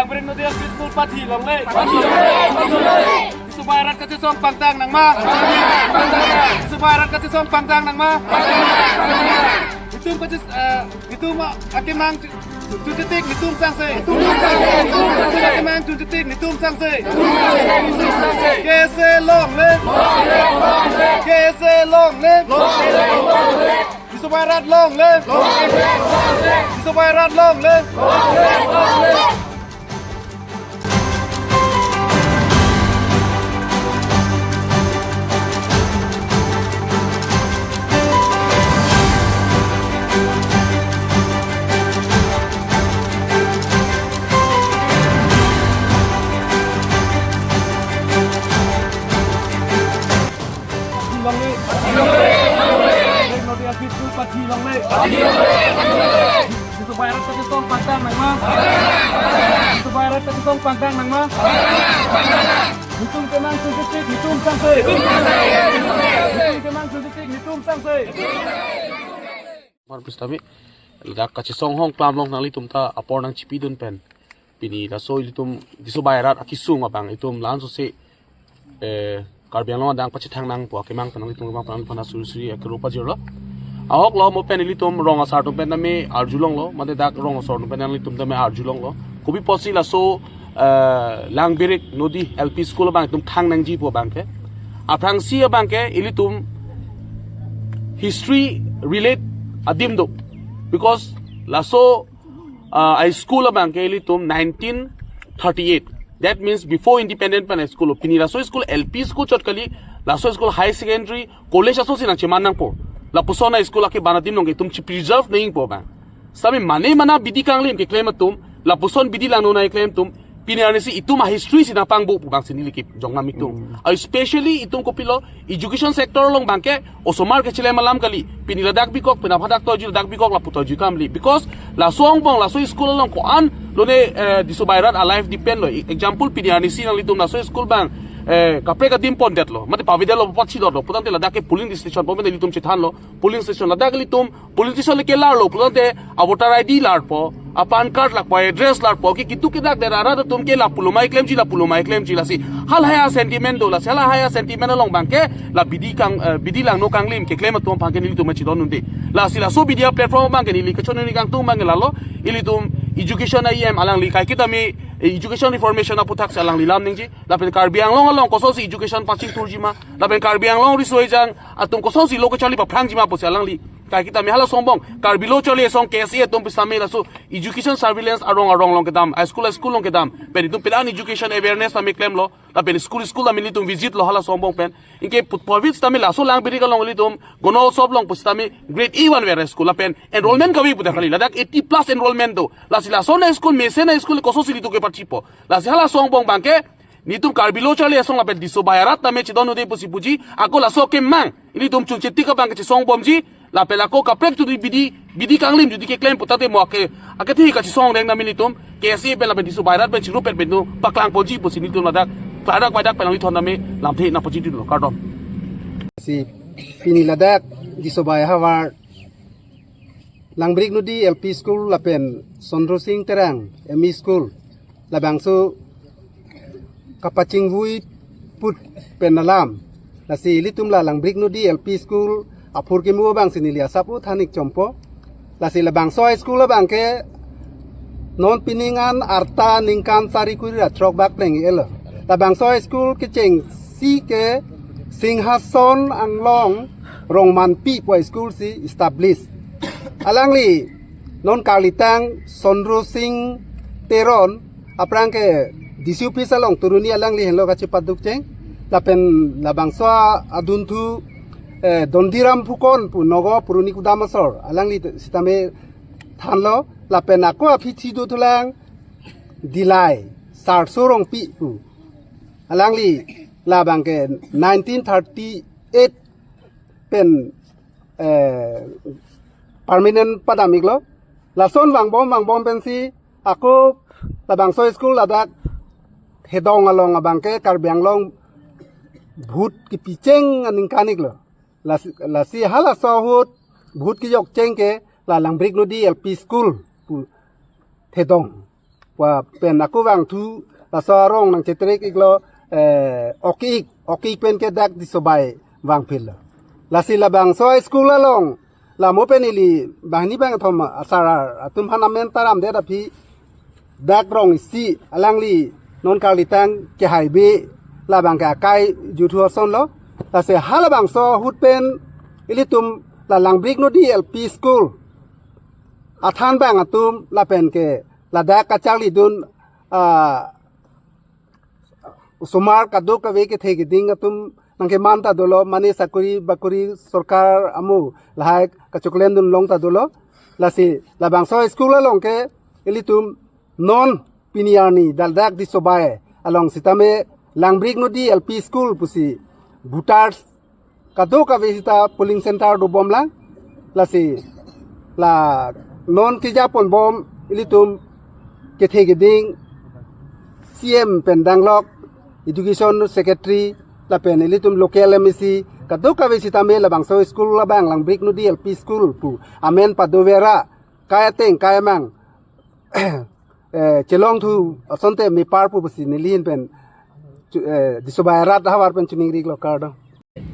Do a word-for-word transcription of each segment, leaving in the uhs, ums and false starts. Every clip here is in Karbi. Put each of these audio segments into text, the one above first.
Langbirik Nodi L P School pathi longle. Diso Bairath kachesong pangtang nangma. Diso Bairath kachesong pangtang nangma. Itum kachis, eh, itum akemang chunchetik nitum sangse. Itum akemang chunchetik nitum sangse. K S A long live. K S A long live. Diso Bairath long live. Diso Bairath long live. Longle. Nodi L P School pathi longle. Diso Bairath kachesong pangtang nangma. Diso Bairath kachesong pangtang nangma. Nitum kemang chunchetik nitum sangse. Nitum kemang chunchetik nitum sangse. Mar pistami ladak kachesong hong klam long nanglitum ta apor nangchipidun pen. Pini laso ilitum Diso Bairath akesung abang itum lansose, eh, Karbi Anglong adang pachethang nangpo akemang pen nanglitum kemang pen nanglitum aphan suri suri akero pajirlo. Ahok lo mo pen ilitum rong asar atum pen tame arjulonglo, mate dak rong asar atum pen nanglitum tame arjulonglo. Kopi apotsi laso, eh, Langbirik Nodi L P School abang itum thang nangji pu abangke. Aphrangsi abangke ilitum history relate adim do. Because laso, ah, a school abangke ilitum nineteen thirty-eight. That means before independent pen a school. Pini laso school L P school chot kali, laso school high secondary, college asosi nangcheman nangpo. Lapuson a school akeban adim nong itum chi preserve nangpo abang. Sami mane mana bidi kanglim keklem atum, lapuson bidi langno nangklem atum, pini arnisi itum a history si nangpangbu pu abangsi neli kejong nam itum. Mm. Ah, especially itum kopilo, education sector along abangke, osomar kechelem alam kali, pini ladak bikok, pini aphadak toji, ladak bikok, lapu toji kamli. Because laso angbong, laso school along ko-an, lone, eh, Diso Bairath a life depend lo. E-, example, pini arnisi nanglitum laso school abang, eh, kaprek adim pondetlo. Mate pavedetlo, patsi dotlo. Putangte ladak ke polling station, po mate ilitum chethanlo. Polling station ladak ilitum, polling station le kelarlo, putangte a voter I D larpo, a PAN card larpo, address larpo, ke kitu kedak der arat atum ke lapu lomai klemji, lapu lomai klemji lasi. Halahai a sentiment do, lasi halahai a sentiment along abangke, la bidi kang, eh, bidi langno kanglim keklem atum aphan ke nelitum chidon unde. Lasi laso bidi a platform abangke neli kechon neli kangtung abangke lalo, ilitum education a E M alangli kaiketa me, eh, education reformation aputhaksi alangli lam ningji, lapen Karbi Anglong along kososi education pachingthurji ma, lapen Karbi Anglong riso ejang atum kososi lo kacharli paphrangji ma pusi alangli kaiketa me halaso angbong, Karbi Lo Charli Asong K S A atum pusitame laso education surveillance arong arong along kedam, a school a school along kedam, pen itum pelan education awareness tame klemlo, lapen school school tame ilitum visit lo halaso angbong pen. Anke put-, puvoiphit sitame laso Langbirik along ilitum Gono Utsav along pusitame grade A one where school lapen enrollment kave puta kali, ladak eighty plus enrollment do. Lasi laso a school mesen a school kososi ilitum kepachipo. Lasi halaso angbong abangke, nitum Karbi Lo Charli Asong lapen Diso Bairath tame chidon unde pusi puji, ako laso kemang ilitum chunchetik abang kachesong bomji, lapen ako kaprek tu bidi, bidi kanglim jodi keklem putangte mo ake, ake thi kachesong reng nami ilitum, K S A pen lapen Diso Bairath pen chiru pen pen tu paklang ponji pusi nelitum ladak, kladak badak pen nanglithon tame lamthe nangpachidunlo, kardom. Si pini ladak Diso Bairath havar Langbirik Nodi L P School lapen Sondro Sing Terang M E School labangso kapachingvui put pen alam. Lasi ilitum la Langbirik Nodi L P School aphurkimo abangsi neli asap-o than-ik chompo. Lasi labangso a school abangke non pining an arta ningkan sari kuri ra throk bak pleng elo. Labangso a school kechengsi ke Singhason Anglong Rongmanpi pu a school si establish. Alangli non karlitang Sondro Sing Teron, aphrang ke D C office along Toroni alangli henlo kachepaduk cheng. Lapen labangso adunthu, eh, Dondiram Phukon pu Nagaon Puroni Kudam asor, alangli sitame thanlo. Lapen ako aphi thi dothulang Dilai Sarso Rongpi pu. Alangli labangke nineteen thirty-eight pen, eh, permanent padam-iklo. Lason vangbom vangbom pensi ako labangso school ladak Thedong along abangke Karbi Anglong vote kepicheng aningkan-iklo. Lasi, lasi halaso ahut vote kejokcheng ke la Langbirik Nodi L P School pu Thedong. pa pen ako vangthu, laso arong nangchetrek iklo, eh, oke-ik, oke-ik pen ke dak Disobai vangphitlo. Lasi labangso a-school along, la mo pen ili banghini bangkethom asar atum aphan amen taramdet aphi, dak rong isi alangli non karlitang ke highway labang ke akai juthu asonlo. Lasi halabangso ahut pen ilitum la Langbrik Nodi L P School athan bang atum lapen ke ladak kacharlidun, ah, osomar kadokave kethe keding atum nangkeman ta dolo, mane sakori bakori sorkar amo lahai kachoklem dunlong ta dolo. Lasi labangso school along ke ilitum non pini arni ladak Disobai along sitame Langbrik Nodi L P School pusi voters kadokave sita polling center dobomlang. Lasi la non kejaponbom ilitum kethe keding C M pen danglok, education secretary, lapen ilitum local M A C, kadokave sitame labangso school labang Langbrik Nodi L P School pu amen padovera, kai ateng kai amang, eh, chelongthu asonte mepar pu pusi nelihin pen chu-, eh, Disobai arat ahavar pen choningri iklo, kardom.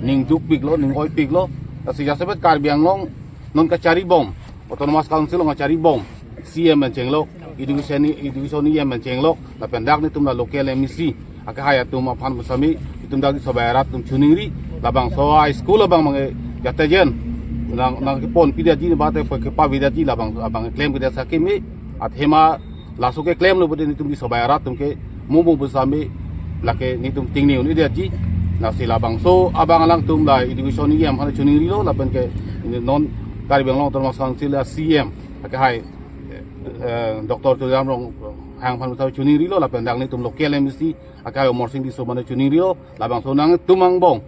Ning dukpiklo, ning oipiklo. Lasi jasemet Karbi Anglong non kacharibom, Autonomous Council along kacharibom, C M pen chenglok, education, education E M pen chenglok, lapen dak netum la local M A C akehai atum aphan pusitame itum dak Disobai arat atum choningri, labangso a-school abang mange jatajen nang, nangkeponpidetji, bate kepavedetji, labang abang klem kedet sa keme, athema laso keklemlo pute netum Disobai arat atum ke mumu pusitame lake netum tingni un-edetji. Lasi labangso abang alangtum la education E M aphan choningrilo, lapen ke non Karbi Anglong Autonomous Council a C M akehai, eh, Doctor Tuliram Ronghang aphan ta choningrilo, lapen dak netum local M A C akehai Amarsing Tisso aphan choningrilo, labangso nangtum angbong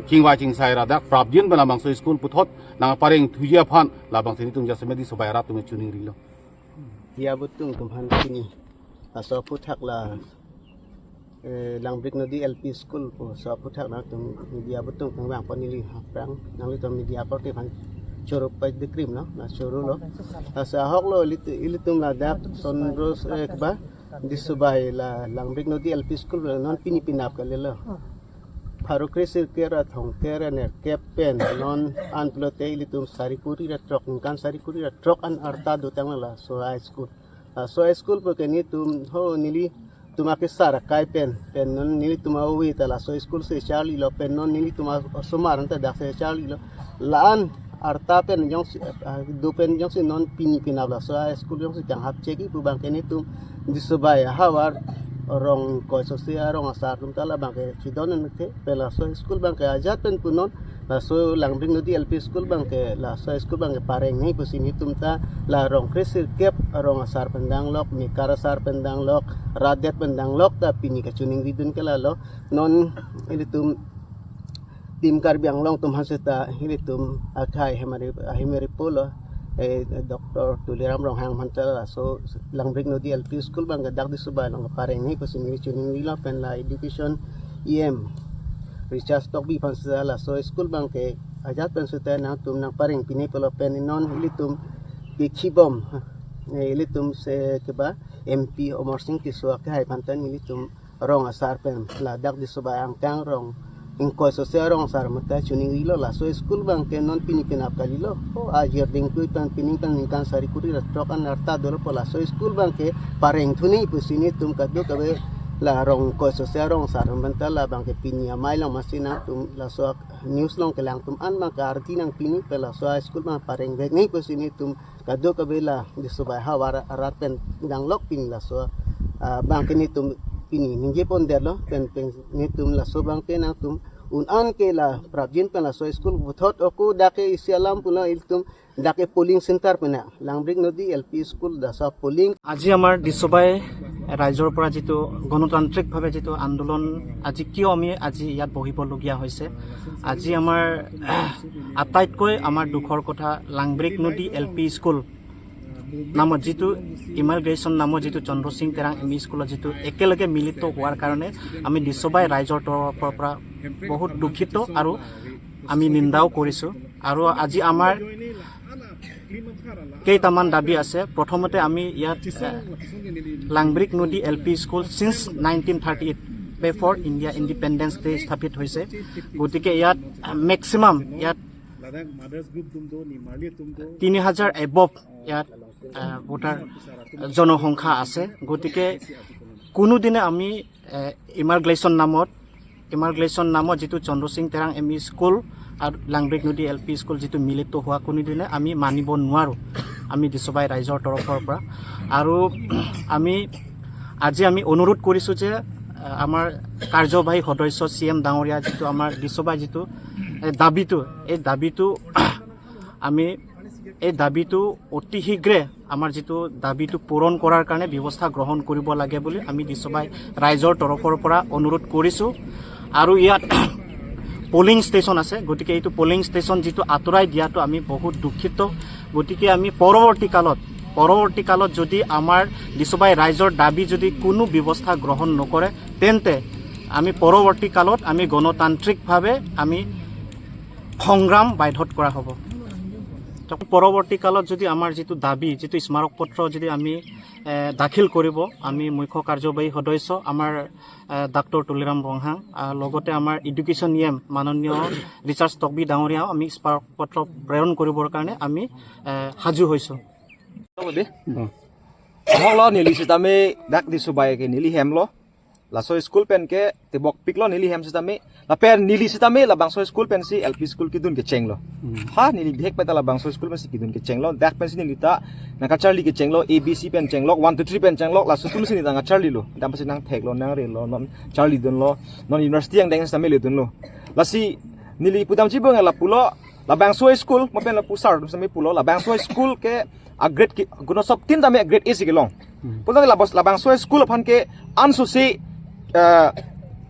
chingvai chingsai ra dak prapjin pen labangso school puthot nangparengthuji aphan labangsi netum jasemet Disobai arat atum choningrilo. Media abutung atum aphan pini laso aphuthak la, eh, Langbrik Nodi L P School pu laso aphuthak nangtum media abutung atum vangpon ili aphrang nanglitum media apor te aphan choro pai dekrim no, na chorolo. Laso ahoklo ilit-, ilitum ladak Sondros, eh, keba Disobai la Langbrik Nodi L P School la non pini penap kalilo. Pharo kresirkep ra thomkep ra nerkep pen non an pulote ilitum sari kuri ra throk, ningkan sari kuri ra throk an arta dotanglo laso a-school. Laso a-school pu ke netum ho nelitum akesar akai pen, pen non nelitum ave ta laso school si charlilo, pen non nelitum a-, osomar ta dak si charlilo. La-an arta pen jongsi, ah, do pen jongsi non pini penap laso a-school jongsi kanghap cheki pu abang ke netum Disobai ahavar rong ingkoi sose arong asar atum ta labang ke chidon nangthe, pen laso school abang ke ajat pen punon, laso Langbrik Nodi L P School abang ke, laso school abang ke parengnei pusi netum ta la rong kresirkep arong asar pen danglok, mekar asar pen danglok, rat det pen danglok ta pini kachoningridun ke lalo. Non ilitum Team Karbi Anglong atum aphan seta ilitum akhai hemari, hemari pulo, eh, Doctor Tuliram Ronghang aphan ta laso Langbrik Nodi L P School abang ke dak Disobai along parengnei pusi neli choningrilo, pen la education E M Richard Tokbi aphan seta laso school abang ke ajat pen seta nangtum nangpareng pinei pulo, pen non ilitum kekhibom, eh, ilitum se keba M P Amarsing Tisso akehai aphan ta ilitum rong asar pen ladak Disobai angkang rong ingkoi sose arong asar mata choningrilo, laso school abang ke non pini penap kalilo. O ajir dingkui pen pining pen ningkan sari kuri ra throk an arta dolo pu laso school abang ke parengthunei pusi netum kadokave la rong ingkoi sose arong asar pen ta labang ke pini amei along masi nangtum laso news along kelang atum an abang ke ardi nangpinei pen laso a-school abang parengveknei pusi netum kadokave la Disobai ahavar arat pen danglok pini laso, ah, abang ke netum pini ningjepondetlo, pen, pen netum laso abang ke nangtum un-an ke la prapjin pen laso school puthot ako dak ke isi alam punon, ilitum dak ke polling center pen na Langbrik Nodi L P School laso polling. আজি আমাৰ ডিচবাই ৰাইজৰ পৰা যিটো গণতান্ত্ৰিকভাৱে যিটো আন্দোলন, আজি কিয় আমি আজি ইয়াত বহিবলগীয়া হৈছে, আজি আমাৰ আটাইতকৈ আমাৰ দুখৰ কথা, লাংব্ৰিক নদী এল পি স্কুল নামত যিটো ইমালগেশ্যন নামৰ যিটো চন্দ্ৰ সিং তেৰাং এম ই স্কুলত যিটো একেলগে মিলিত হোৱাৰ কাৰণে আমি ডিচবাই ৰাইজৰ তৰফৰ পৰা বহুত দুখিত আৰু আমি নিন্দাও কৰিছোঁ। আৰু আজি আমাৰ কেইটামান দাবী আছে। প্ৰথমতে আমি ইয়াত, এ, লাংব্ৰিক নদী L P school signs nineteen thirty eight, before India independence day স্থাপিত হৈছে। গতিকে ইয়াত মেক্সিমাম ইয়াত তিনি হাজাৰ এবভ ইয়াত ভোটাৰ জনসংখ্যা আছে। গতিকে কোনোদিনে আমি ইমাৰ্গ্ৰেশ্যন নামত ইমাৰ্গ্ৰেশ্যন নামত যিটো চন্দ্ৰ সিং তেৰাং এম ই স্কুল আৰু লাংব্ৰিক নদী এল পি স্কুল যিটো মিলিত হোৱা কোনোদিনে আমি মানিব নোৱাৰোঁ, আমি দিছবাই ৰাইজৰ তৰফৰ পৰা। আৰু আমি আজি আমি অনুৰোধ কৰিছোঁ যে আহ, আমাৰ কাৰ্যবাহী সদস্য চি এম ডাঙৰীয়া যিটো আমাৰ দিছবাই যিটো এ, দাবীটো, এই দাবীটো আমি এই দাবীটো অতি শীঘ্ৰে আমাৰ যিটো দাবীটো পূৰণ কৰাৰ কাৰণে ব্যৱস্থা গ্ৰহণ কৰিব লাগে বুলি আমি দিছবাই ৰাইজৰ তৰফৰ পৰা অনুৰোধ কৰিছোঁ। আৰু ইয়াত পলিং ষ্টেচন আছে, গতিকে এইটো পলিং ষ্টেচন যিটো আঁতৰাই দিয়াটো আমি বহুত দুখিত। গতিকে আমি পৰৱৰ্তী কালত পৰৱৰ্তী কালত যদি আমাৰ দিছবাই ৰাইজৰ দাবী যদি কোনো ব্যৱস্থা গ্ৰহণ নকৰে, তেন্তে আমি পৰৱৰ্তী কালত আমি গণতান্ত্ৰিকভাৱে আমি সংগ্ৰাম বাধ্যত কৰা হ'ব। পৰৱৰ্তী কালত যদি আমাৰ যিটো দাবী, যিটো স্মাৰক পত্ৰ যদি আমি এ, দাখিল কৰিব, আমি মুখ্য কাৰ্যবাহী সদস্য আমাৰ এ, ডাক্তৰ তুলিৰাম ৰংহাং, আহ, লগতে আমাৰ এডুকেশ্যন ই এম মাননীয় ৰিচাৰ্ড টকবি ডাঙৰীয়াও আমি স্মাৰক পত্ৰ প্ৰেৰণ কৰিবৰ কাৰণে আমি এ, সাজু হৈছোঁ। Hello, neli sitame dak disobai ke neli hem lo. Laso school pen ke tebok piklo neli hem sitame. Lapen neli sitame labangso school pensi L P school kedun kechenglo. Ha, neli bihek peta labangso school pensi kedun kechenglo. Dak pensi neli ta nangkacharli kechenglo, A B C pen chenglok, one two three pen chenglok, laso school si neli ta nangcharlilo. Dam pensi nangtheklo, nangrelo, non charlidunlo, non university angdeng sitame ledunlo. Lasi neli pudamji bung lapulo, labangso school, mo pen lapu sar sitame pulo, labangso school ke a grade ki, kuno sob tin tame a grade A si kelong. Pulangke labos, labangso school aphan ke ansosi, eh,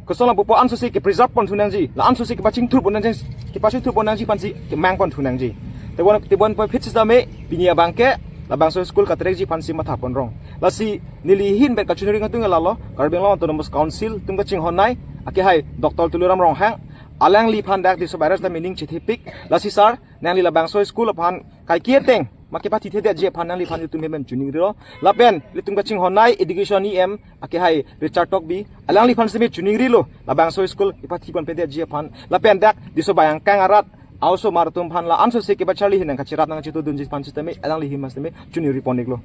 kosong lapupo ansosi ke preserve pon thunangji, la ansosi kepachingthur pon nangji, kepachingthur pon nangji aphansi kemang pon thunangji. Tebon, tebon po phit sitame pini abang ke labangso school katrekji aphansi matha pon rong. Lasi neli ahin pen kachiningri atum ke lalo, Karbi Anglong Autonomous Council atum kachinghon nei, akehai Doctor Tuliram Ronghang, alangliphan dak disobai ras ta meaning chithipik, lasi sir, nangli labangso school aphan kaike ateng ma kepathithedetji aphan nangliphan itum hem chiningrilo. Lapen ilitum kachinghon nei education E M akehai Richard Tokbi, alangliphan sitame chiningrilo, labangso school kepathi ponpedetji aphan. Lapen dak disobai angkang arat a-osomar atum aphan la ansosi kepacharli hinang kachirat nangchitudunji aphan sitame alangli hem sitame chiningri pon-iklo.